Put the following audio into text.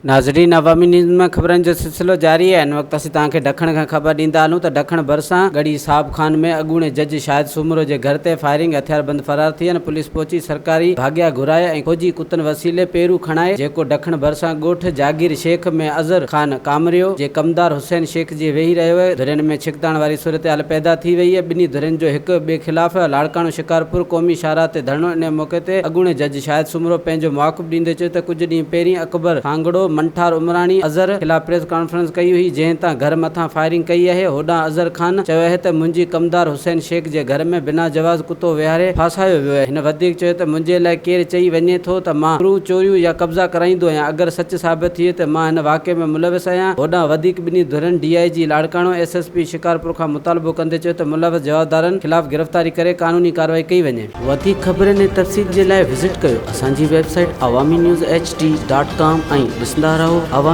ناظرين عوامي نيوز ۾ خبرن جو سلسلو جاري آهي هن وقت اسين توهان کي ڊکڻ کان خبر ڏيندا هلون ته ڊکڻ ڀرسان ڳڙهي صاحب خان ۾ اڳوڻي جج شاهد سومرو جي گهر تي فائرنگ هٿياربند فرار ٿي ويا پوليس پهچي سرڪاري ڀاڳيا گهرائي ۽ فوجي ڪتن وسيلي پيرو کڻائي جيڪو ڊکڻ ڀرسان ڳوٺ جاگير شيخ ۾ اظهر خان ڪامريو جي ڪمدار حسين شيخ جي ويهي رهيو آهي ڌرين ۾ ڇڪتاڻ واري صورتحال پيدا ٿي وئي آهي ٻنهي ڌرين جو هڪ ٻئي خلاف لاڙڪاڻو شڪارپور قومي شاهراهه تي ڌرڻو انهي موقعي تي اڳوڻي جج شاهد سومرو پنهنجو مواقف ڏيندي چيو ته ڪجهه ڏينهن پهرين اڪبر خانگڙو منٺار عمراڻي اظهر خلاف پريس ڪانفرنس ڪئي هئي جنهن تان گهر مٿان فائرنگ ڪئي آهي هوڏانهن اظهر خان چيو آهي ته منهنجي ڪمدار حسين شيخ جي گهر ۾ بنا جواز ڪتو ويهاري ڦاسايو ويو آهي هن وڌيڪ چيو ته منهنجي لاء ڪير چئي وڃي ٿو ته مان ڦرون چوريون يا قبضا ڪرائيندو آهيان اگر سچ ثابت ٿئي ته مان هن واقعي ۾ ملوث آهيان هوڏانهن وڌيڪ ٻنهي ڌرين D I G Larkana S S P Shikarpur کان مطالبو ڪندي چيو ته ملوث جوابدارن خلاف گرفتاري ڪري قانوني ڪارروائي ڪئي وڃي. وڌيڪ خبرن ۽ تفصيل جي لاء وزٽ ڪيو اسان جي website Awami news H D dot com ۽ ڏسندا رهو عوامي.